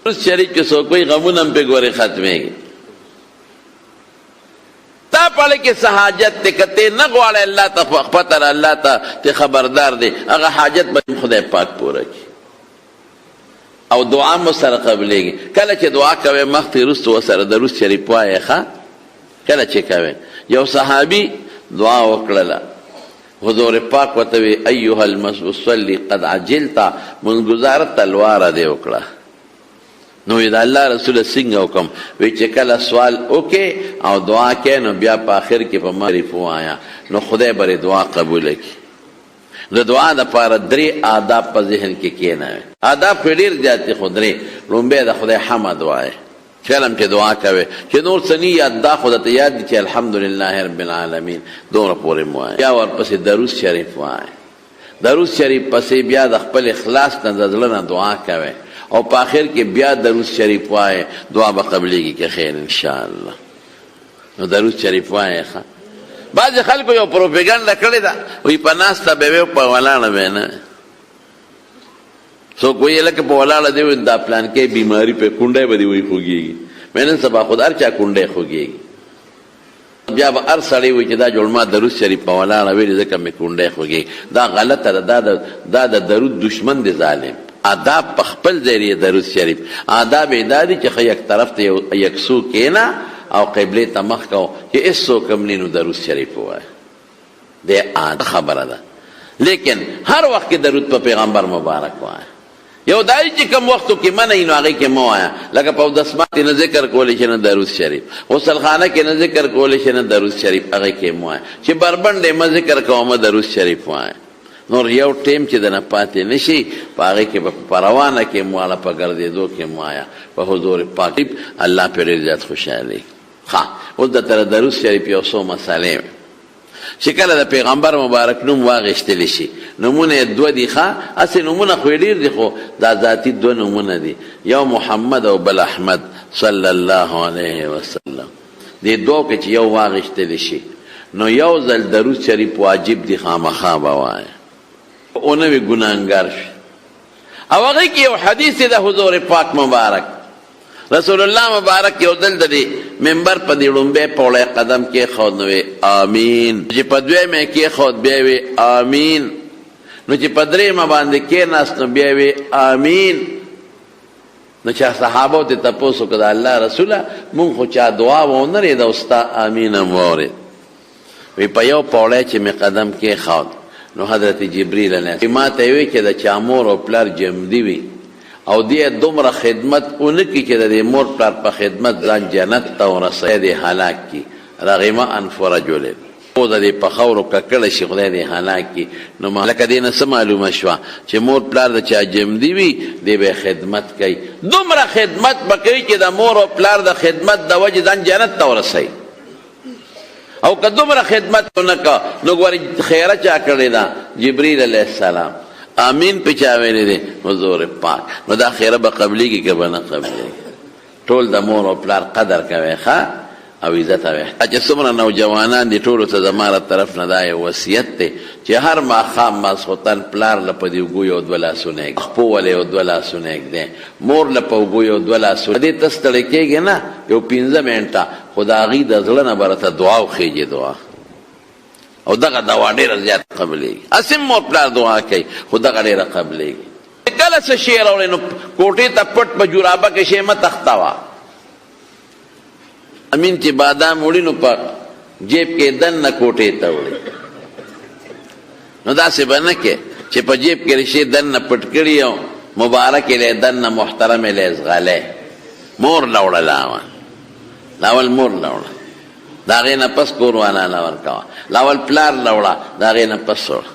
درود شریف چې څوک وایي غمونه هم پرې ګورې ختمېږي. تا په اړه کې څه حاجت دی که ته نه غواړې الله ته پته ده الله ته ته خبردار دی هغه حاجت به خدای پاک پوره کړي او دعا مو سره قبلېږي. کله چې دعا کوې مخکې وروسته ورسره درود شریف وایې ښه کله چې کوې. یو صحابي دعا وکړله حضور پاک ورته وی ایها المصلي قد عجلت مونځ ګزاره تلواره دې وکړه. نو وی د الله رسوله څنګه وکړم؟ وی چې کله سوال وکړې او دعا کوې نو بیا په اخر کې په ما شریف ووایه نو خدای به دې دعا قبوله کړي. د دعا لپاره درې آداب په ذهن کې کېنوې. آداب خو یې ډېر زیات دي خو درې، لومبی د خدای حمد وایې. کله هم چې دعا کوې چې نور څه نه یاد دا خو درته یاد دي چې الحمدلله رب العالمین دومره پورې مو وایه. بیا ورپسې درود شریف وایه. درود شریف پسې بیا د خپل اخلاص نه د زړه نه دعا کوې او په اخر کې بیا درود شریف وایې دعا به قبلیږي که خیر ان شاء الله. نو درود شریف وایې ښه. بعضې خلکو یو پروپیګنډه کړې ده وایي په ناسته به وي او په ولاړه به نه وي. څوک وایي لکه په ولاړه دی وایي دا پلانکی بیماري په کونډی به دې وایي خوږېږي. مې نن سبا خو د هر چا کونډی خوږېږي. بیا به هر سړی وایي چې دا جوړ ما درود شریف په ولاړه ویلي ځکه مې کونډی خوږېږي. دا غلطه ده، دا د دا د درود دښمن دی ظالم. آداب په خپل ځای دی درود شریف آداب یې دا دي چې ښه یک طرف ته یو یکسو کېنه او قبلې ته مخ کوه چې هېڅوک هم نه وي نو درود شریف ووایه. د عادت خبره ده لیکن هر وخت کې درود په پیغمبر مبارک وایه. یو دا چې کوم وختو کې منع نو هغې کې مه وایه، لکه په اودس ماتې نه ذکر کولی شي نه درود شریف، غسلخانه کې نه ذکر کولی شي نه درود شریف، هغې کې مه وایه. چې بربنډ یې مه ذکر کوه مه درود شریف وایه. نور یو ټیم چې درنه پاتې نه شي په هغې کې به په روانه کې مه واړه، په ګرځېدو کې مه وایه. په حضور پاک الله پرې ډېر زیات خوشحالېږي. ښه اوس درته د درود شریف یو څو مسئلې چې کله د پیغمبر مبارک نوم واغشتل شي، نومونه یې دوه دي. ښه هسې نومونه خو یې ډېر دي خو دا ذاتي دوه نومونه دي، یو محمد او بل احمد صلی الله علیه وسلم. دې دوو کې چې یو واغشتل شي نو یو ځل درود شریف واجب دي، خامخا به وایه ونه وي ګناهګار شي. او هغې کې یو حدیث دی د حضور پاک مبارک، رسول الله مبارک یو ځل د دې منبر په دې ړومبی پوړی قدم کېښود نو وی آمین، چې په دویمه یې کېښود بیا وی آمین، نو چې په درېیمه باندې کېناست نو بیا وی آمین. نو چا صحابو ته تپوس وکړ د الله رسوله مونږ خو چا دعا ونه رېده او ستا آمین هم واورېد. وی په یو پوړی چې مې قدم کېښود نو حضرت جبریل علیه السلام ما ته وی چې د چا مور او پلار جمدي وي او دی دومره خدمت ونه کړي چې د دې مور پلار په خدمت ځان جنت ته ورسوي، دی هلاک کړي. رغم انف رجل، پوزه دې په خاورو ککړه شي، خدای دې هلاک کړي. نو ما لکه دې نه څه معلومه شوه چې مور پلار د چا جمدي وي دی به خدمت کوي، دومره خدمت به کوي چې د مور او پلار د خدمت د وجې ځان جنت ته ورسوي. او که دومره خدمت ونه کړ نو ګورې خیره چا کړې ده؟ جبریل علیه السلام. امین په چا ویلی دی؟ حضور پاک. نو دا خیره به قبلیږي که به نه قبلیږي؟ ټول د مور او پلار قدر کوي ښه او عزت او احترام. چې څومره نوجوانان دي ټولو ته زما له طرف نه دا یو وصیت دی چې هر ماښام ماسخوتن پلار له په دې اوږو یو دوه لاسونه ږدي، خپو له یو دوه لاسونه ږدی، مور له په اوږو یو دوه لاسونه ږدی، ته ستړی کېږې نه یو پنځه منټه خو د هغوی د زړه نه به راته دعا وخېژي، دعا او دغه دوا ډېره زیاته قبلېږي. هسې هم مور پلار دعا کوي خو دغه ډېره قبلېږي. چې کله څه شی راوړې نو کوټې ته پټ په جورابه کې شی مه تښتوه. امین چې بادام وړي نو په جیب کې دننه کوټې ته وړي، نو داسې به نه کې چې په جیب کې شی دننه پټ کړي او مبارک یې له دننه محترم یې له ځغلی. مور له وړه لاول لاول مور له وړه، د هغې نه پس کور والا له ورکوه، لاول پلار له وړه، د هغې نه پس وړه.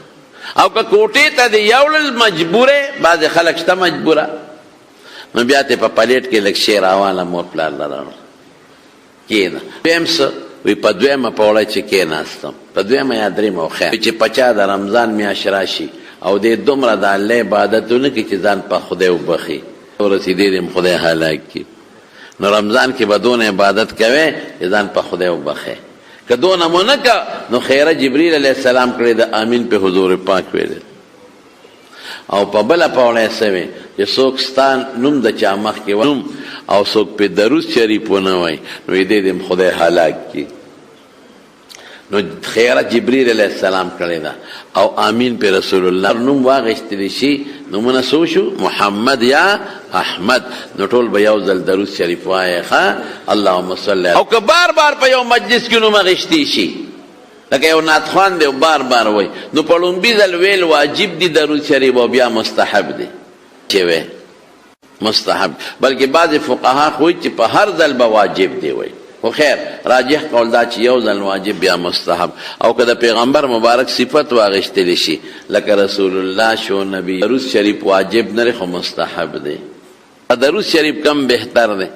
او که کوټې ته دې یوړل مجبوره، بعضې خلک شته مجبوره، نو بیا ته په پلیټ کې لږ شی راواله مور پلار له راوړه کېنه. دویم څه وي؟ په دویمه پوړۍ چې کېناستم، په دویمه یا درېیمه خو خیر، چې په چا د رمضان میاشت راشي او دی دومره د الله عبادت ونه کړي چې ځان په خدای وبخښي، ورسېدې دې هم خدای هلاک کړي. نو رمضان کې به دونه عبادت کوې چې ځان په خدای وبخښې، که دونه مو نه کړه نو خیره جبریل علیه السلام کړې ده، امین په حضور پاک ویلی. او په بله پوړۍ څه وې چې څوک ستا نوم د چا مخکې نوم او څوک پې درود شریف ونه وایي نو دې دې خدای هلاک کړي. نو خیره جبرئیل علیه السلام کړې ده او آمین پې رسول الله نوم واخیستل شي. نومونه څو شو؟ محمد یا احمد. نو ټول به یو ځل درود شریف وایې. ښه، اللهم صل. او که بار بار په یو مجلس کې نوم اخیستی شي، لکه یو نعتخوان دی بار بار وایي، نو په لومبي ځل ویل واجب دي درود شریف او بیا مستحب دی چې وی مستحب، بلکې بعضې فقها خو چې په هر ځل به واجب دی وایي. خو خیر، راجح قول دا چې یو ځل واجب بیا مستحب. او که د پیغمبر مبارک صفت واغشتل شي لکه رسول الله شو نبی، درود شریف واجب نه دی خو مستحب دی. درود شریف کم بهتر دی؟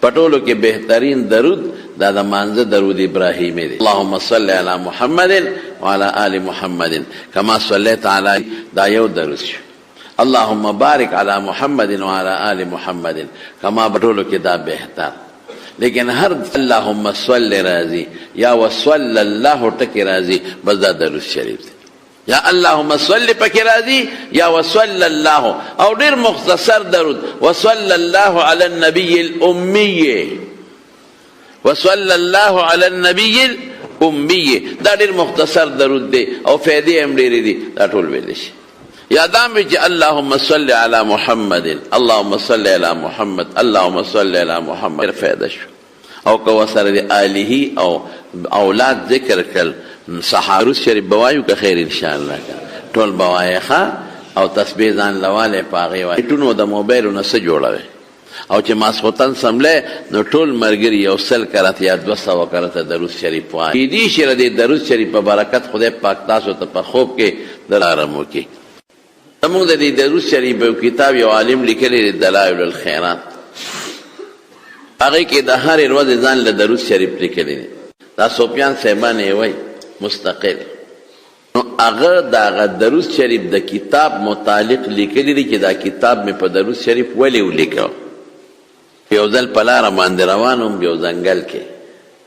په ټولو کې بهترین درود دا د مانځه درود ابراهیمي دی. اللهم صل علی محمد وعلى آل محمد کما صلیت علی، دا یو درود شو. اللهم بارک علی محمد وعلى آل محمد کما، په ټولو کې دا بهتر. لیکن هر اللهم صل راځي یا وصلی الله ټکی راځي، بس دا درود شریف دی. یا اللهم صل پکې راځي یا وصلی الله، او ډیر مختصر درود وصلی الله علی النبی الأمی، وصلی الله علی النبی الأمی، دا ډیر مختصر درود دی او فایدې هم ډېرې دي، دا ټول ویلی شي. یا دا هم چې اللهم صل علی محمد، اللهم صل علی محمد، اللهم صل علی محمد، ډېر فایده شو. او که ورسره د آله او اولاد ذکر کړل، درود شریف به وایو که خیر انشاءالله که ټول به وایې. ښه، او تسبیح ځان له والې په هغې وایې. ټونو د موبایلو نه څه جوړوې؟ او چې ماسخوتن سملی نو ټول ملګري یو 100 کرته یا 200 کرته درود شریف وایي. کېدی شي د دې درود شریف په برکت خدای پاک تاسو ته په خوب کې درارم وکړي. زموږ د دې درود شریف یو کتاب یو عالم لیکلی دی، دلایل الخیرات، هغې کې د هرې ورځې ځان له درود شریف لیکلی دی. دا سفیان صاحبان یې وایي مستقل. نو هغه د هغه درود شریف د کتاب متعلق لیکلی دی چې دا کتاب مې په درود شریف ولې ولیکه. یو ځل په لاره باندې روان وم، یو ځنګل کې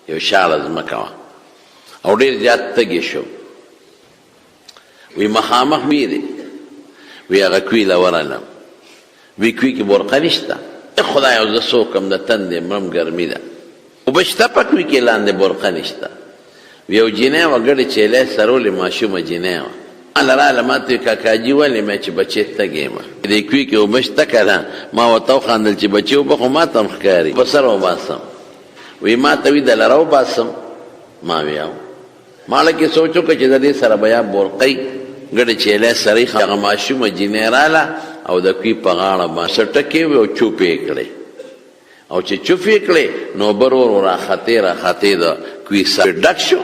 یو شاړه ځمکه وه او ډېر زیات تږی شو. وی مخامخ وی دی، وی هغه کوی له ورغلم، وی کوی کې برقه نشته. خدای او زه څه وکړم، د تندې مرم، ګرمي ده، اوبه شته په کوی کې لاندې، برقه نشته. یو جینۍ وه ګډې چیلۍ سرولې، ماشومه جینۍ وه، ماله راغله ما ته وایي کاکاجي ولې؟ مې چې بچې تږی یم، دې کوی کې اوبه شته که نه؟ ما ورته وخندل چې بچې اوبه خو ما ته هم ښکاري، په سر وباسم. وی ما ته وی د لره وباسم؟ ما وی او ما لکه سوچ وکړ چې د دې سره به یا بورقۍ ګډې چیلۍ سرې. هغه ماشومه جینۍ راله او د کوی په غاړه باندې څه ټکې وې او چوپې یې کړې، او چې چوف یې کړې نو اوبه ورو ورو راختې راختې د کوی سر ډک شو.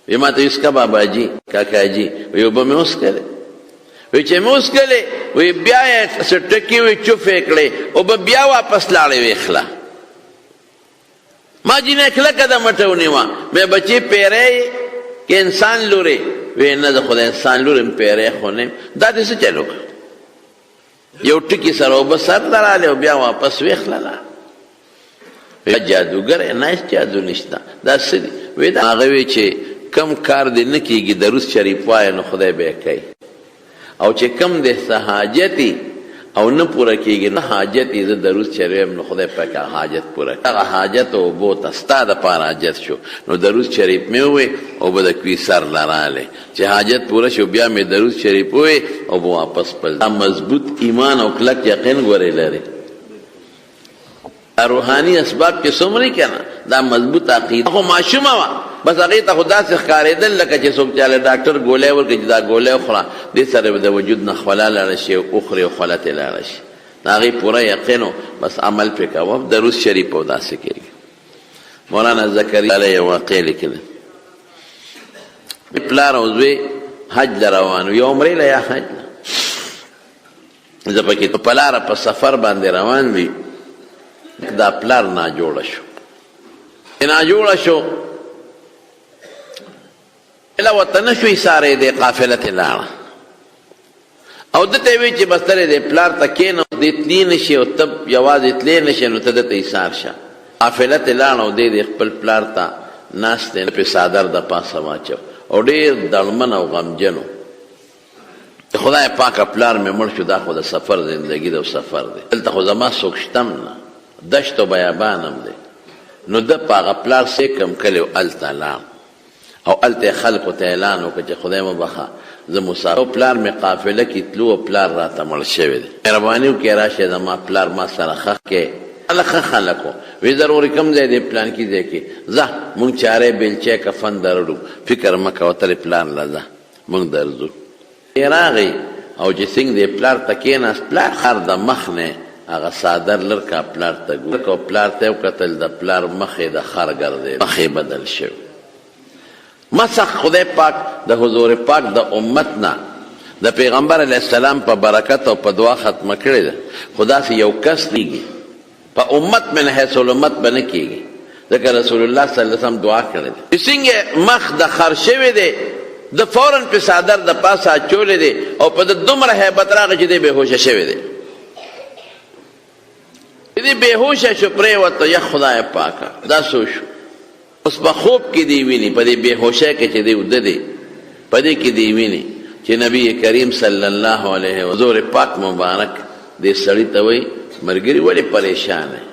وی ما ته ویسکه باباجي کاکاجي، وی اوبه مې وڅښلې. وی چې مې وڅښلې، وی بیا یې څه ټکې وې چوف یې کړې، اوبه بیا واپس لاړې ویخله. ما جینۍ کلکه د مټه ونیوه، مې بچې پیری که انسان لورې؟ وی نه، زه خو د انسان لور یم، پیری خو نه یم. دا دې څه چل وکړ؟ یو ټکي سره اوبه سر ته راغلې او بیا واپس ویخلله. جادوګر نه، هېڅ جادو نشته، دا څه دي؟ وی دا هغه وی چې کم کار دې نه کېږي درود شریف وایه نو خدای به یې کوي، او چې کم دې څه حاجت او نه پوره کېږي، نه حاجت یې، زه درود شریف وایم نو خدای پاک هغه حاجت پوره کړي. هغه حاجت اوبو ته ستا دپاره حاجت شو، نو درود شریف مې ووی، اوبه د کوی سر له راغلې، چې حاجت پوره شو بیا مې درود شریف ووی او به واپس پل. دا مضبوط ایمان او کلک یقین ګورې لري. روحاني اسباب چې څومره که نه، دا مضبوط عقیده خو ماشومه وه، بس هغې ته خو داسې ښکارېدل لکه چې څوک چاله ډاکټر ګولی ورکړي چې دا ګولی وخوره، دې سره به د وجود نه خوله لاړه شي او وخوري او خوله ترې لاړه شي. د هغې پوره یقین و، بس عمل پرې کوه، درود شریف او داسې کېږي. مولانا زکریا علیه یو واقع لیکلی، پلار او زوی حج له روان وو، یو عمرې له یا حج له، زه پکې په لاره په سفر باندې روان دي. دا پلار ناجوړه شو، ناجوړه شو، له ورته نه شو ایسارې دی، قافله ترې لاړه. او ده ته یې ویل چې بس ته دې پلار ته کښېنه، دی تللی نه شي او ته یوازې تللی نه شې، نو ته ده ته ایسار شه. قافله ترې لاړه او دی دې خپل پلار ته ناست دی، پرې څادر د پاسه واچو او ډېر دړمن او غمجن و. چې خدای پاکه پلار مې مړ شو، دا خو د سفر زندګي ده او سفر دی، دلته خو زما څوک شته هم نه، دشت او بیابان هم دی. نو ده په هغه پلار څۀ کوم کلی و هلته لاړ او هلته یې خلکو ته اعلان وکړ چې خدای مه بخښه زه مسافر او پلار مې قافله کې تلو او پلار راته مړ شوی دی، مهرباني وکړئ راشئ زما پلار ما سره ښخ کړئ. خلک ښه خلک وو، وې ضروري کوم ځای دی پلانکي ځای کې ځه، مونږ چارې بېلچې کفن درړو، فکر مه کوه ته دې پلار له ځه مونږ درځو. دی راغی او چې څنګه دی پلار ته کېناست، پلار خر د مخ نه هغه څادر لر کا پلار ته ګوري او پلار ته یې وکتل، د پلار مخ یې د خر ګرځېده، مخ یې بدل شوی. مسخ خدای پاک د حضور پاک د امت نه د پیغمبر علیه السلام په برکت او په دعا ختمه کړې ده، خو داسې یو کس کېږي په امت من حیث الامت به نه کېږي، ځکه رسول الله صلی الله علیه وسلم دعا کړې ده. چې څنګه مخ د خر شوی دی، ده فوراً پې څادر د پاسه اچولی دی او په ده دومره هیبت راغی چې دی بېهوشه شوی دی. چې دی بېهوشه شو پرېوته، یا خدای پاکه دا څه وشو؟ اوس په خوب کې دی ویني، په دې بېهوشۍ کې چې دی وده دی، په دې کې دی ویني چې نبی کریم صلی الله علیه وسلم حضور پاک مبارک دې سړي ته وایي، ملګري ولې پریشان یې؟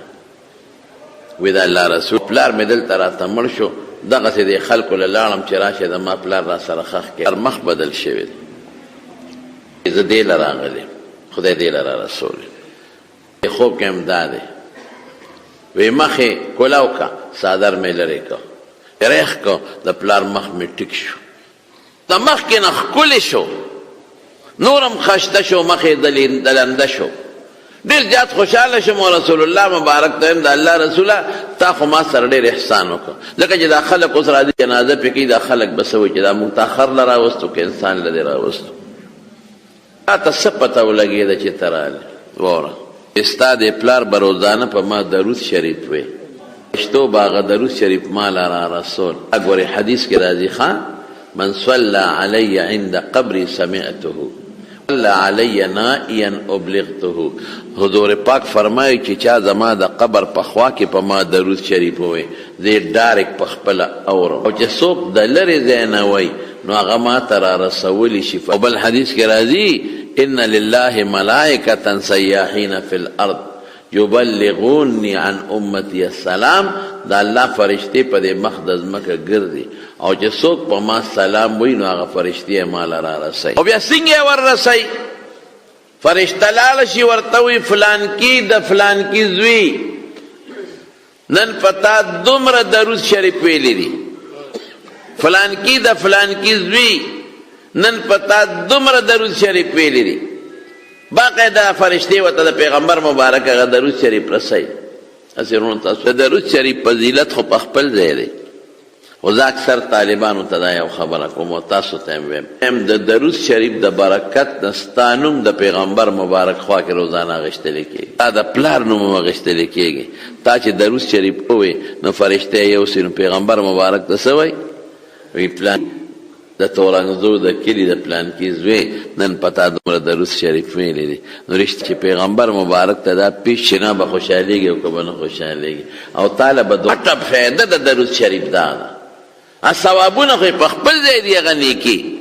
وی د الله رسول پلار مې دلته راته مړ شو، دغسې دې خلکو له لاړم چې راشه زما پلار را سره ښخ کړي، هر مخ بدل شوی دی، زه دې له راغلی یم، خدای دې له را رسولی. خوب کې هم دا دی، وی مخ یې کولاو که، څادر مې لرې که، رېښ که، د پلار مخ مې ټیک شو، د مخکې نه ښکلی شو، نور هم خشته شو، مخ یې دلنده شو، ډېر زیات خوشحاله شوم او رسول الله مبارک ته وایم، د الله رسوله تا خو ما سره ډېر احسان وکړ، ځکه چې دا خلک اوس راځي جنازه پرې کوي، دا خلک به څه وایي چې دا موږ تا خر له راوستو که انسان له دې راوستو؟ تاته څه پته ولګېده چې ته رالې؟ وره ستا دې پلار به روزانه په ما درود شریف وې، پښتو به هغه درود شریف ما له رارسول. ګورې حدیث کې راځي ښه، من صلی علی عند قبری سمعته صلی علی نائیا ابلغته، حضور پاک فرمایي چې چا زما د قبر په خوا کې په ما درود شریف ووې، زه یې ډارک په خپله اورم، او چې څوک د لرې ځای نه وایي نو هغه ما ته را رسولی شي. او بل حدیث کې راځي، ان لله ملائکة سیاحین فی الارض یبلغوني عن امتی السلام، د الله فرشتې په دې مخ د ځمکه ګرځي او چې څوک په ما سلام وایي نو هغه فرشتې یې ما له را رسوي. او بیا څنګه یې ور رسوي؟ فرشته لاړه شي ورته وایي فلانکي د فلانکي زوی نن په تا دومره درود شریف ویلی دي، فلانکی د فلانکی زوی نن په تا دومره درود شریف ویلی دي. باقاعده فرشتې ورته د پیغمبر مبارک هغه درود شریف رسوي. هسې وروڼو تاسو د درود شریف فضیلت خو په خپل ځای دی، خو زه اکثر طالبانو ته دا یو خبره کوم او تاسو ته هم وایم، هم د درود شریف د برکت نه ستا نوم د پیغمبر مبارک خوا کې روزانه اخیستل کېږي، ستا د پلار نوم هم اخیستل کېږي. تا چې درود شریف ووې نو فرشته یې یوسي، نو پیغمبر مبارک ته څه وایي؟ وایي پلان د تورنګزو د کلي د پلانکي زوی نن په تا دومره درود شریف ویلی دی. نو رښتیا چې پیغمبر مبارک ته دا پیښ شي نه به خوشحالېږي او که به نه خوشحالېږي، او تا له به غټه فایده د درود شریف دا ده، ثوابونه خو یې په خپل ځای دي هغه نیکي،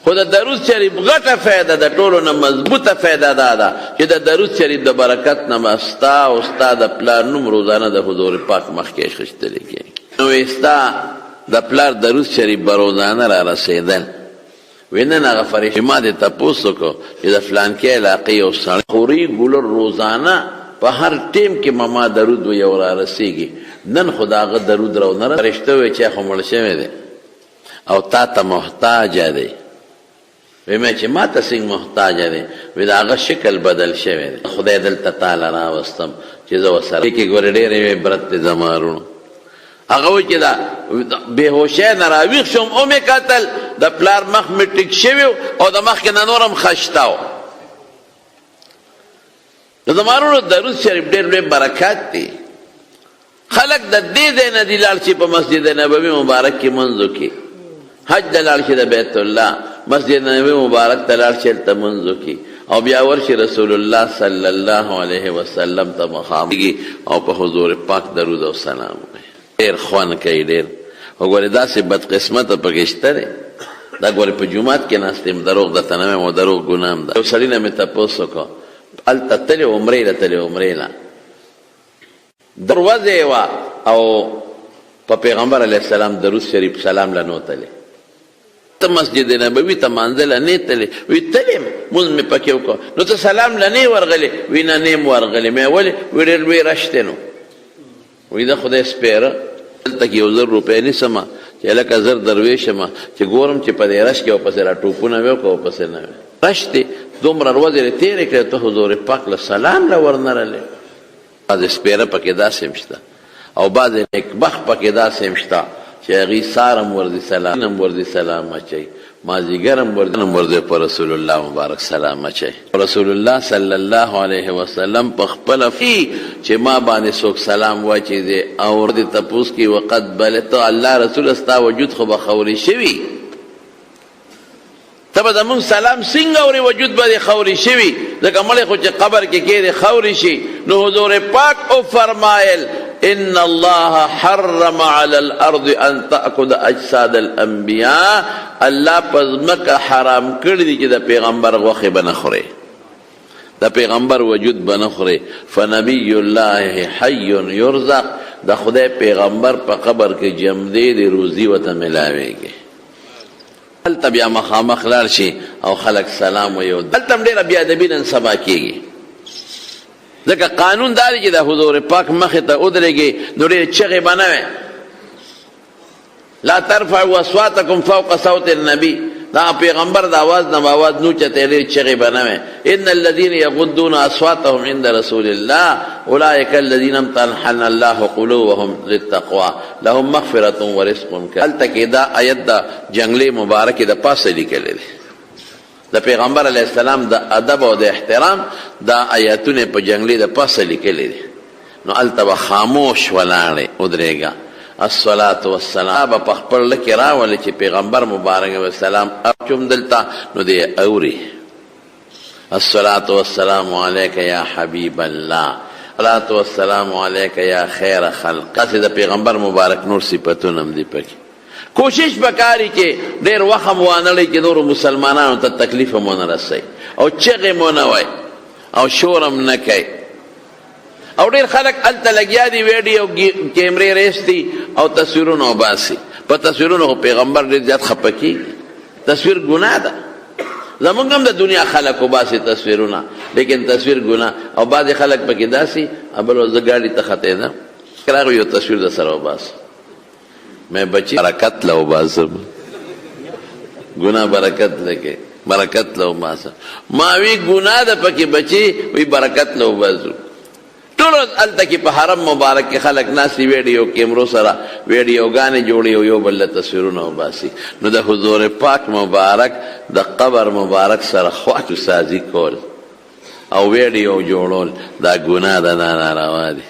خو د درود شریف غټه فایده د ټولو نه مضبوطه فایده دا ده چې د درود شریف د برکت نه به ستا او ستا د پلار نوم روزانه د حضور پاک مخکې اخیستل کېږي. نو ستا د پلار درود شریف به روزانه را رسېدل. وی نن هغه فرشتې ما دې تپوس وکړو چې د فلانکې علاقې یو سړی خوري ګلر روزانه په هر ټیم کې مما درود وایي او را رسېږي، نن خو د هغه درود راو نه رسېد. فرشته وویل چې خو مړ شوی دی او تا ته محتاج دی. وی مې چې ما ته څنګه محتاج دی؟ وی د هغه شکل بدل شوی دی، خدای دلته تا له راوستم چې زه ورسره دې کې ګورې ډېر یو عبرت دی زما وروڼو. هغه وایي چې دا بېهوشۍ نه راویښ شوم، ومې کتل د پلار مخ مې ټیک شوی او د مخکې نه نور هم خشته و. نو زما وروڼو درود شریف ډېر لوی برکات دی. خلک د دې ځای نه دي لاړ شي په مسجد نبوي مبارک کې لمونځ وکړي، حج ته لاړ شي د بیت الله مسجد نبوي مبارک ته لاړ شي هلته لمونځ وکړي او بیا ورشي رسول الله صلی الله علیه وسلم ته مخامخ او په حضور پاک درود او سلام ووایي. ډېر خوند کوي ډېر، خو ګورې داسې بدقسمته پکې شته دی. دا ګورې په جومات کې ناست یم، دروغ درته نه وایم او دروغ ګناه هم ده. یو سړي نه مې تپوس وکړ، هلته تللی عمرې له تللی عمرې له دروازه وه او په پیغمبر علیه السلام درود شریف سلام له نه تللی، ته مسجد نبوي ته مانځه له نه تللی؟ وی تللی یم، مونځ مې پکې وکړ. نو ته سلام له نه ورغلی؟ وی نه، نه یم ورغلی. مې ولې؟ وی ډېر لوی رش دی. نو وی د خدای سپېره دلته کې یو 1000 روپۍ نیسم چې لکه 1000 درویشم چې ګورم چې په دې رش کې ورپسې را ټوپونه وي او که ورپسې نه وي. رش دی، دومره ورځې دې تېرې کړې، ته حضور پاک له سلام له ورنه رلې. بعضې سپېره پکې داسې هم شته او بعضې نیکبخت پکې داسې هم شته چې هغوی سهار هم ورځي سلام هم ورځي سلام اچوي، مازدیګر هم ورځي هم ورځي په رسول الله مبارک سلام اچوي. رسول الله صلی الله علیه وسلم په خپله چې ما باندې څوک سلام واچوي دی او دې تپوس کوي وقد بلغت الله رسول ستا وجود خو به خورې شوي، ته به زمونږ سلام څنګه اورې، وجود به دې خاورې شوي، ځکه مړی خو چې قبر کې کېږدې خاورې شي. نو حضور پاک وفرمایل ان الله حرم على الارض ان تاكل اجساد الانبیاء، الله په ځمکه حرام کړی دي چې د پیغمبر غوښې به نه خورې، د پیغمبر وجود به نه خورې. فنبی الله حی یرزق، د خدای پیغمبر په قبر کې جمدې دی، روزي ورته ملاویږي. هلته بیا مخامخ لاړ شي او خلک سلام وایي، دلته هم ډېره بې ادبي نن سبا کېږي، ځکه قانون دا دی چې د حضور پاک مخې ته ودرېږي نو ډېرې چغې به نه وي. لا ترفعوا اصواتکم فوق صوت النبي، دا پیغمبر د आवाज نه आवाज نو چته، ډېرې چغې به نه وي. ان الذين يغضون اصواتهم عند رسول الله اولئک الذين امتحن الله قلوبهم للتقوى لهم مغفرة ورزق كريم. هلته کې دا آیت د جنگلې مبارکې د پاسه لیکلی دی، د پیغمبر علیه السلام د ادب او د احترام دا آیاتونه په جنگلې د پاسه لیکلی دي. نو هلته به خاموش ولاړې ودرېږه، الصلاة والسلام به په خپل زړه کې راولې چې پیغمبر مبارک علیه السلام اچوم دلته، نو دی اوري. الصلاة والسلام علیک یا حبیب الله، الصلاة والسلام علیک یا خیر خلق. داسې د پیغمبر مبارک نور صفتونه هم دي پکې. کوشش پکاري چې ډېر وخت هم وانه چې نورو مسلمانانو ته تکلیف هم ونه رسوي او چغې مو نه وای او شور هم نه کوي. او ډېر خلک هلته لګیا دي، ویډیو کیمرې ریستي او تصویرونه وباسي. په تصویرونو خو پیغمبر ډېر زیات خفه کېږي، تصویر ګناه ده. زمونږ هم د دنیا خلک وباسي تصویرونه، لیکن تصویر ګناه. او بعضې خلک پکې داسې بل ورځ زه ګاډي ته ختېدم، راغی یو تصویر د سره وباسه. مې بچي برکت له وباسم، ګناه برکت لکه برکت له وباسه. ما وی ګناه ده پکې بچي، وی برکت له وباسو. ټول ورځ هلته کې په حرم مبارک کې خلک ناست دي، ویډیو کیمرو سره ویډیوګانې جوړي او یو بل له تصویرونه وباسي. نو د حضور پاک مبارک د قبر مبارک سره خوا سازي کول او ویډیو جوړول دا ګناه ده، دا ناروا دي.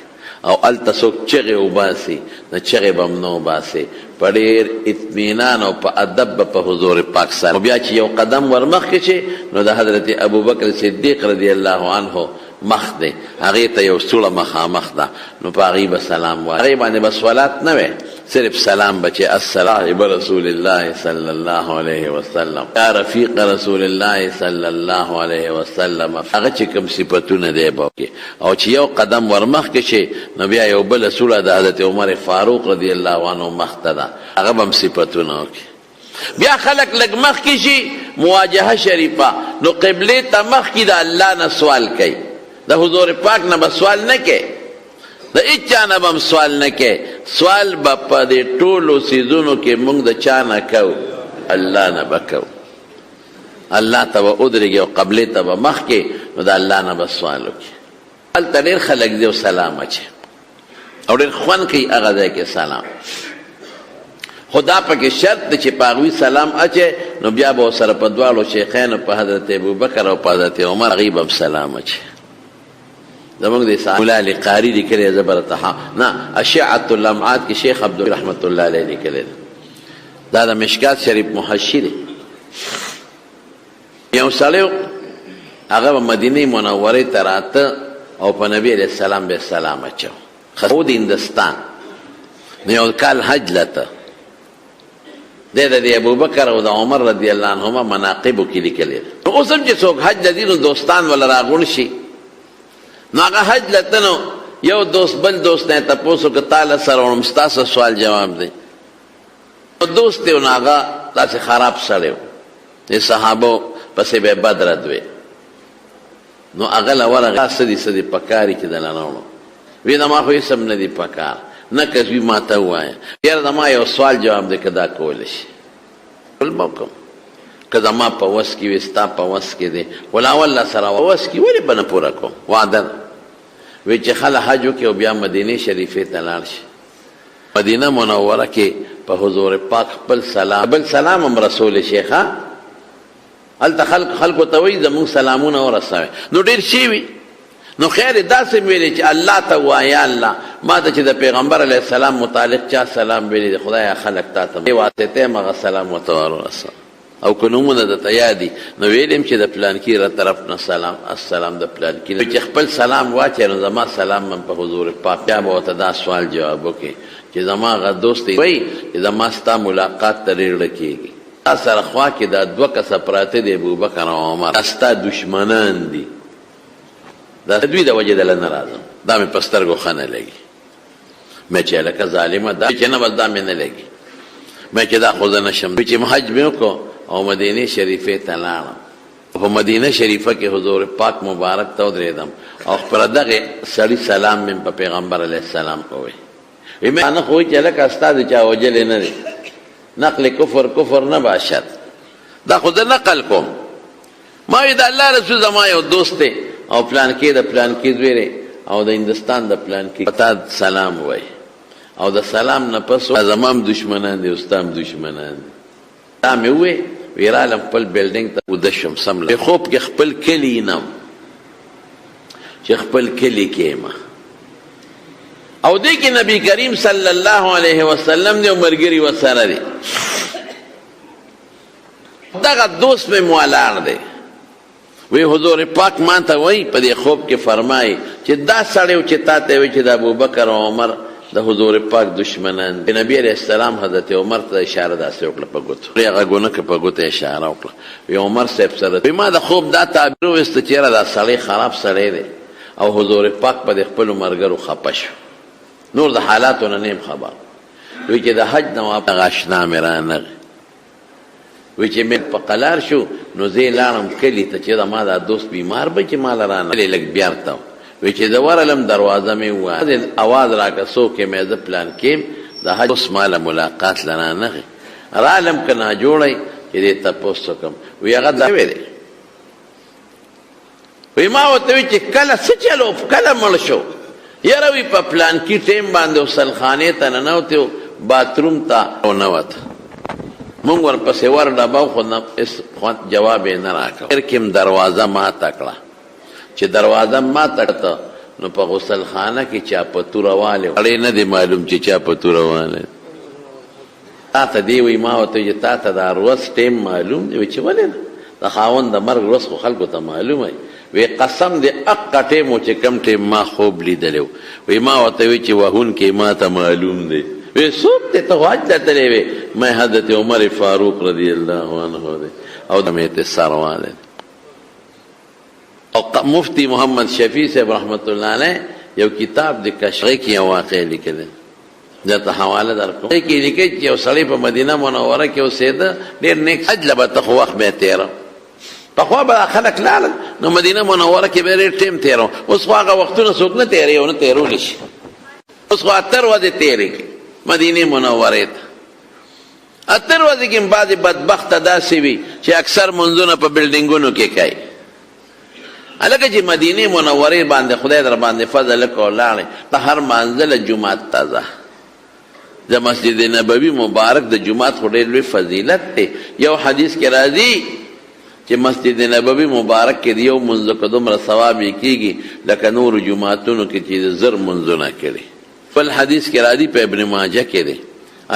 او هلته څوک چغې وباسي، نو چغې به هم نه وباسي، په ډېر اطمینان او په ادب به په حضور پاک سره. بیا چې یو قدم ورمخکې شي نو د حضرت ابوبکر صدیق رضی الله عنه مخ دی، هغې ته یو سوړه مخامخ ده، نو په هغې به سلام وایي، هغې باندې به صلات نه وی، صرف سلام به چې السلام رسول الله صلی الله علیه وسلم، یا رفیق رسول الله صلی الله علیه وسلم، هغه چې کوم صفتونه دی به. او چې یو قدم ورمخکې شي نو بیا یو بله سوړه د حضرت عمر فاروق رضی الله عنه مخ ته ده، هغه به هم صفتونه وکړي. بیا خلک لږ مخکې شي مواجهه شریفه، نو قبلې ته مخکې د الله نه سوال کوي، د حضور پاک نه به سوال نه کوي، د هیچا نه به هم سوال نه کوي. سوال به په دې ټولو څیزونو کې موږ د چا نه کوو؟ الله نه به کوو. الله ته به ودرېږي او قبلې ته به مخکې، نو د الله نه به سوال وکړي. هلته ډېر خلک دي او سلام اچوي او ډېر خوند کوي هغه ځای کې سلام. خو دا پکې شرط دی چې په هغوی سلام اچوي نو بیا به ورسره په دواړو شیخانو، په حضرت ابوبکر او په حضرت عمر، هغوی به هم سلام اچوي. زمونږ د مولا علي قاري لیکلی زه به درته نه اشعة اللمعات کې شیخ عبد رحمت الله علیه لیکلی دی، دا د مشکات شریف محشي دی. یو سړی هغه به مدینې منورې ته راته او په نبي علیه السلام به سلام اچو. خو د هندوستان نو یو کال حج لته، دی د دې ابوبکر او د عمر رضی الله عنهما مناقبو کې لیکلی ده. نو اوس هم چې څوک حج له ځي نو دوستان وله راغونډ شي، نو هغه حج له ته نو یو دوست بل دوست نه تپوس وکړه، تا له سره وړم، ستا څه سوال جواب دی. نو دوست دی نو هغه داسې خراب سړی و، د صحابو پسې به یې بد رد وی. نو هغه له ورغی، تا څه دي څه دي پکار چې دله راوړم؟ وی زما خو هېڅ هم نه دي پکار. نه که زوی ما ته ووایه، یاره زما یو سوال جواب دی که دا کولی شي. بل به وکړم که زما په وس کې وي، ستا په وس کې دی، خو لا اول سره وس کې ولې به نه پوره کوم، وعده ده. وی چې خله حج وکړي او بیا مدینې شریفې ته لاړ شي. مدینه منوره کې په حضور پاک خپل سلام بل سلام هم رسول شي. ښه هلته خلک خلکو ته وایي زموږ سلامونه ورسوي، نو ډېر شی وي. نو خیر داسې ویلې چې الله ته ووایه، یا الله ما ته چې د پیغمبر علیه السلام متعلق چا سلام ویلی دی، خدایا خلک تا ته واسطه هم هغه سلام ورته ورسوه. او که نومونه درته یاد دي نو ویلیم چې د پلانکي را طرف نه سلام، السلام د پلانکي نه، چې خپل سلام واچوي نو زما سلام هم په حضور پاک. بیا به ورته دا سوال جواب وکړي چې زما هغه دوست وایي چې زما ستا ملاقات ته ډېر زړه کېږي، تا سره خوا کې دا دوه کسه پراته دي، ابوبکر او عمر، دا ستا دښمنان دي، دا دوی د وجې دله نه راځم، دا مې په سترګو ښه نه لګي. مې چې هلکه ظالمه دا چې نه، بس دا مې نه لګي. مې چې دا خو زه نه شم. چې حج مې وکړو او مدینې شریفې ته لاړم، په مدینه شریفه کې حضور پاک مبارک ته ودرېدم او خپل دغه سړي سلام مې په پیغمبر علیه السلام وویل. وی مې نه خو چې هلکه ستا د چا وژلی نه دی، نقل کفر کفر نه باشد، دا خو زه نقل کوم. ما وی د الله رسول زما یو دوست دی او پلانکې د پلانکې زوی دی او د هندوستان د پلانکې، په تا سلام وایي او د سلام نه پس زما هم دښمنان دي او ستا هم دښمنان دي. دا مې ووی، وی رالم خپل بلډینګ ته وده شوم، سم له خوب کې خپل کلی نه چې خپل کلی کې یم. او دې کې نبی کریم صلی الله علیه وسلم دی او ملګري ورسره دی، دغه دوست مې ولاړ دی. وی حضور پاک ما ته وایي په دې خوب کې فرمایي چې دا سړی و چې تا ته وایي چې د ابوبکر او عمر د حضور پاک دښمنان دي. نبی علیه السلام حضرت عمر ته اشاره داسې وکړه په ګوتو، هغه ګونه که په ګوته اشاره وکړه. وی عمر صاحب سره وی ما د خوب دا تعبیر وویسته چې یاره دا سړی خراب سړی دی او حضور پاک په دې خپلو ملګرو خپه شو، نور د حالاتو نه نیم خبر. وی چې د حج نه واپس هغه اشنا مې رانغی، وی چې مې په قلار شو نو زه لاړم کلي ته چې زما دا دوست بیمار به چې ماله رانه لږ بیرته. وی چې زه ورغلم دروازه مې ووهله، اواز راکړه څوک یې؟ مې زه پلانکی یم، د حج اوس ماله ملاقات له رانغی، رالم که ناجوړه یې چې دې تپوس وکړم. وی هغه دا شوی دی. وی ما ورته وی چې کله څه چلو، کله مړ شو؟ یاره وی په پلانکي ټیم باندې غسلخانې ته ننوتی و، باتروم ته ونوته، مونږ ورپسې ور ډبه خو نه هېڅ خوند جواب یې نه راکړ. اخر کې هم دروازه ماته کړه، چې دروازه ماته کړه نو په غسلخانه کې چا په توره والی و، سړی نه دی معلوم چې چا په توره والی. تا ته دی وی، ما ورته وی چې تا ته دا ورځ ټیم معلوم دی؟ وی چې ولې نه، د خاوند د مرګ ورځ خو خلکو ته معلومه وي. وی قسم دی اقه ټیم و چې کوم ټیم ما خوب لیدلی و. وی ما ورته وی چې وهونکی ما ته معلوم دی. وی څوک دی، ته خو حج ته تللی وې؟ ما حضرت عمر فاروق رضی الله عنه دی او د مې ته سر والی. او مفتی محمد شفیع صاحب رحمت الله علیه یو کتاب د کشغې کې یو واقع لیکلی، درته حواله درکوم. دې کې لیکي چې یو سړی په مدینه منوره کې اوسېده، ډېر نیک حج له به ته خو وخت به یې تېره، پخوا به خلک لاړل نو مدینه منوره کې به ډېر ټیم تېرو، اوس خو هغه وختونه څوک نه تېروي او نه تېرولی شي، اوس خو اتر ورځې تېرې کړي مدینې منورې ته. اتر ورځې کې هم بعضې بدبخته داسې وي چې اکثر منځونه په بلډینګونو کې کوي. هلکه چې مدینې منورې باندې خدای در باندې فضل وکړ او لاړې، ته هر مانځه له جومات ته ځه. د مسجد نبوي مبارک د جومات خو ډېر لوی فضیلت دی. یو حدیث کې راځي چې مسجد نبوي مبارک کې د یو مونځ وکړه دومره ثواب یې کېږي لکه نورو جوماتونو کې چې زر مونځونه کړي. بل حدیث کې راځي په ابن ماجه کې دی،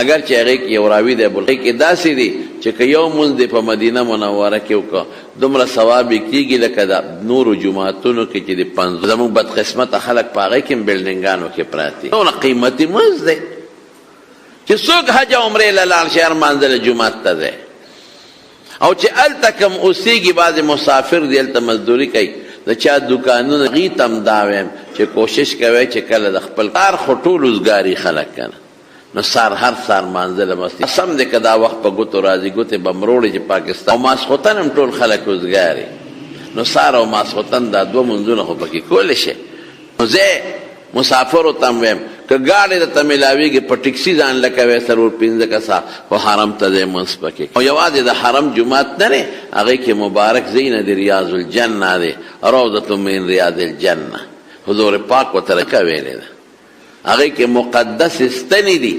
اګر چې هغې کې یو راوي دی ابوالخیر کې داسې دی چې که یو مونځ دې په مدینه منوره کې وکړ دومره ثواب یې کېږي لکه د نورو جوماتونو کې چې د پنځو. زموږ بدقسمته خلک په هغې کې هم بلډینګانو کې پراته دي. څومره قیمتي مونځ دی چې څوک حج او عمرې له لاړ شي هر مانځه له جومات ته ځي، او چې هلته کوم اوسېږي بعضې مسافر دي هلته مزدوري کوي، د چا دوکانونه، هغوی ته هم دا وایم چې کوشش کوئ چې کله د خپل کار، خو ټول اوزګاري خلک که نه، نو سار هر سار مانځه له مسجد سم دی، که دا وخت په ګوتو راځي ګوتې به مروړي چې پاکستان او ماسخوتن هم ټول خلک اوزګاري، نو سار او ماسخوتن دا دوه مونځونه خو پکې کولی شي. نو زه مسافرو ته هم وایم که ګاډی درته میلاویږي په ټیکسي ځان له کوې څلور پنځه کسه، خو حرم ته ځئ لمونځ پکې. او یوازې د حرم جومات نه دی، هغې کې مبارک ځایونه دي، ریاض الجنه دی، روضة من ریاض الجنه، حضور پاک ورته رکه ویلې ده. هغې کې مقدسې ستنې دي،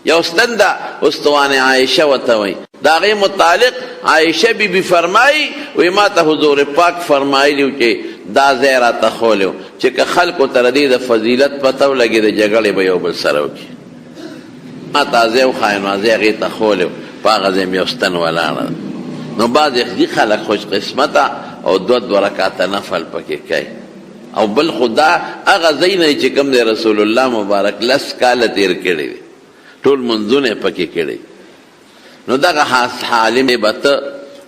یو ستن ده استوانه عایشه ورته وایي، د هغې متعلق عایشه بي بي فرمایي، وایي ما ته حضور پاک فرمایلي وو چې دا ځای راته ښولی و چې که خلکو ته د دې د فضیلت پته ولګي د جګړې به یو بل سره وکړي. ما ته ځای وښایه، نو ځای هغې ته ښولی و، په هغه ځای مې یو ستن ولاړه ده. نو بعضې ځي خلک خوش قسمته او دوه دوه رکعته نفل پکې کوي. او بل خو دا هغه ځایونه دي چې کوم ځای رسول الله مبارک لس کاله تېر کړي دي، ټول لمونځونه یې پکې کړي. نو دغه عالم به ته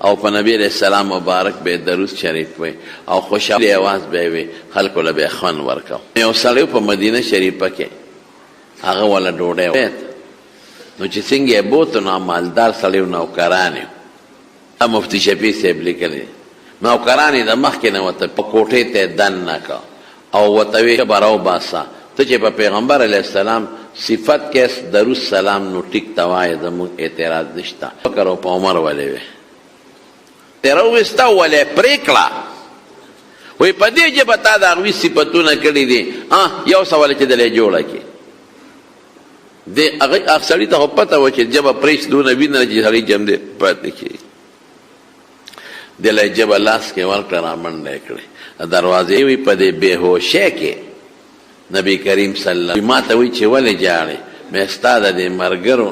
او په نبی علیه السلام مبارک به درود شریف وی او خوشحاله اواز به وی، خلکو له به خوند ورکاو. یو سړی په مدینه شریفه کې هغه وله ډوډۍ نو چې څنګه یې بوته، نو مالدار سړی و، نوکران یې، مفتي شفیع صاحب لیکلی، نوکران یې د مخکې نه ورته په کوټې ته یې دننه کړه او ورته ویې ژبه راوباسه، ته چې په پیغمبر علیه السلام صفت کې درود سلام نو ټیک ته وایې، زموږ اعتراض نشته. بکر او په عمر ولې وې ترې راوویسته او ولې یې پرې کړه، وایي په دې ژبه تا د هغوی صفتونه کړي دي، یو څه ولې چې دلې جوړه کړي. دې هغه هغه سړي ته خو پته وه چې ژبه پرې شي دونه وینه چې سړی جمدې پاتې کېږي. دې له یې ژبه لاس کې ورکړه، رامنډه یې کړې د دروازې. وي په دې بېهوشۍ کې نبي کریم صلی الله ما ته وایي چې ولې ژاړې؟ مې ستا د دې ملګرو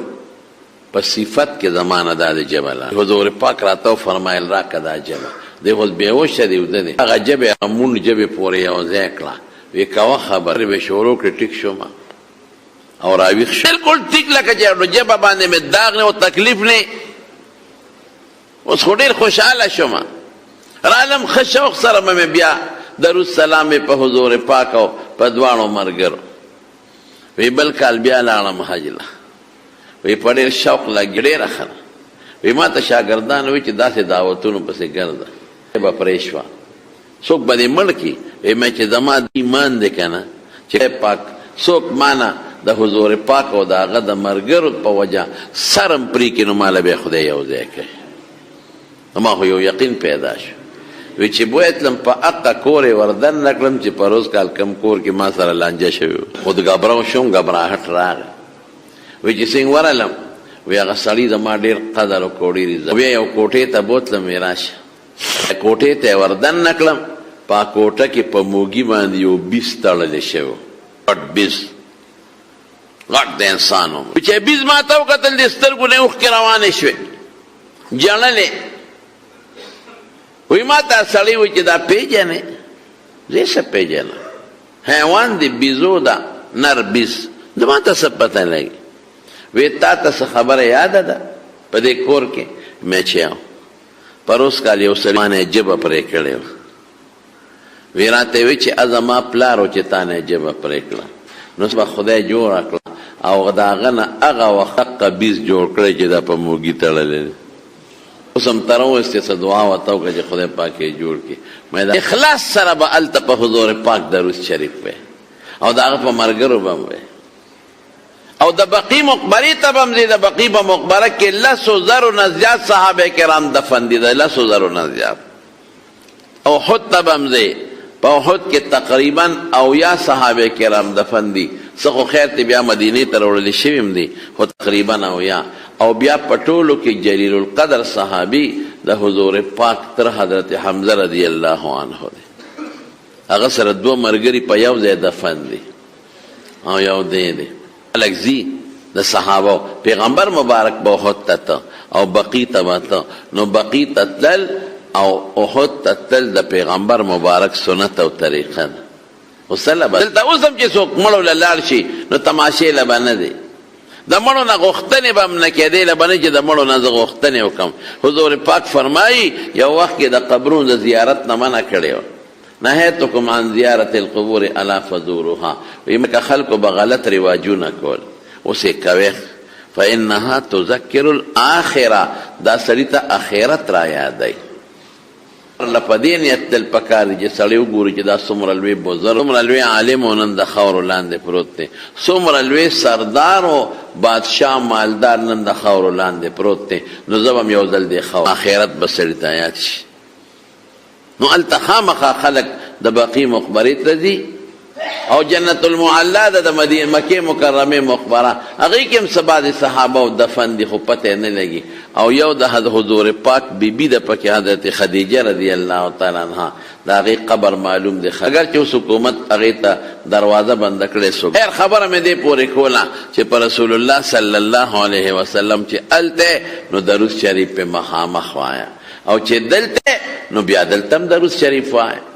په صفت کې زما نه دا د ژبه لاړه. حضور پاک راته وفرمایل راکړه دا ژبه. دی خو بېهوشه دی، وده دی. هغه ژبه یې مونډ ژبې پورې یو ځای کړه، وی کوه خبرې به شروع کړې، ټیک شوم او راویښ شوم، بالکل ټیک، لکه چې نو ژبه باندې مې داغ نه او تکلیف نه. اوس خو ډېر خوشحاله شوم، رالم ښه شوق سره به مې بیا درود سلام مې په حضور پاک او په دواړو ملګرو. وی بل کال بیا لاړم حج له، وی په ډېر شوق لګي، ډېره ښه ده. وی ما ته شاګردان وی چې داسې دعوتونو پسې ګرځه، به پرې شوه، څوک به دې مړ کړي. وی مې چې زما ایمان دی که نه چې پاک څوک مانه د حضور پاک او د هغه د ملګرو په وجه سرم پرې کړي، نو ماله به خدای یو ځای کوي. ما خو یو یقین پیدا شو. وی چې بویه تلم په اقه کور یې وردننه کړم چې پروس کال کوم کور کې ما سره لانجه شوې وه، خود ګبرو شوم، ګبراهټ راغی. وی چې څنګه ورغلم، وی هغه سړي زما ډېر قدر وکړ، ډېر عزت. بیا یو کوټې ته بوتلم، وی راشه. کوټې ته یې وردننه کړم، په کوټه کې په موږي باندې یو بیز تړلی شوی و، غټ بیز، غټ د انسان و. چې بیز ما ته وکتل، د سترګو نه اوښکې روانې شوې، ژړلې. وایي ما ته سړی وایي چې دا پېژنې؟ زه یې څه پېژنم، حیوان دی، بیزو ده، نر بیز، زما ته څه پته لګي؟ وی تا ته څه خبره یاده ده په دې کور کې؟ مې چې پروس کال یو سړي مانه ژبه پرې کړې وه. وی راته وی چې زما پلار و چې تا نه ژبه پرې کړه، نو به خدای جوړه کړه او د هغه نه هغه وخت دقه بیز جوړ کړی چې دا په موږي تړلی دی. اوس هم تر وستې څه دعا ورته وکړه چې خدای پاک یې جوړ کړي. مې د اخلاص سره به هلته په حضور پاک درود شریف وی او د هغه په ملګرو به هم وی او د بقیع مقبرې ته به هم ځي. د بقیع په مقبره کې لسو زرو نه زیات صحابه کرام دفن دي، د لسو زرو نه زیات. احد ته به هم ځي، په احد کې تقریبا 70 صحابه کرام دفن دي. څه خو خیر ته بیا مدینې ته راوړل شوي هم دي، خو تقریبا 70. او بیا په ټولو کې جلیل القدر صحابي د حضور پاک تر حضرت حمزه رضی الله عنه دی، هغه سره دوه ملګري په یو ځای دفن دي او یو دی دی. خلک ځي د صحابه، پیغمبر مبارک به احد ته ته او بقیع ته به ته، نو بقیع ته تلل او احد ته تلل د پیغمبر مبارک سنت او طریقه ده. خو څه له به دلته اوس هم چې څوک مړو له لاړ شي نو تماشې له به نه دی، د مړو نه غوښتنې به هم نه کېدې، له به نه چې د مړو نه زه غوښتنې وکړم. حضور پاک فرمایي، یو وخت کې د قبرونو د زیارت نه منع کړې وه، نهیتکم عن زیارت القبور الا فزوروها، وایي مکه خلکو به غلط رواجونه کول، اوس یې کوې، فانها تذکر الاخره، دا سړي ته اخرت را یادوي. له په دې نیت تلل پکار دي چې سړی وګوري چې دا څومره لوی بزرګ، څومره لوی عالم و نن د خاورو لاندې پروت دی، څومره لوی سردار و، بادشاه، مالدار نن د خاورو لاندې پروت دی، نو زه به هم یو ځل دې خاورو. اخرت به سړي ته یاد شي. نو هلته خامخا خلک د بقیع مقبرې ته ځي او جنت المعلا ده د مدینه مکې مکرمې مقبره، هغې کې هم څه بعضې صحابه او دفن دي خو پته یې نه لګي. او یو د حضور پاک بیبي ده پکې، حضرت خدیجه رضی الله تعالی عنها، د هغې قبر معلوم دی، اګر چې اوس حکومت هغې ته دروازه بنده کړې سو. خیر خبره مې دې پورې کوله چې په رسول الله صلی الله علیه وسلم چې هلته نو درود شریف پې مخامخ وایه، او چې دلته نو بیا دلته هم درود شریف وایه.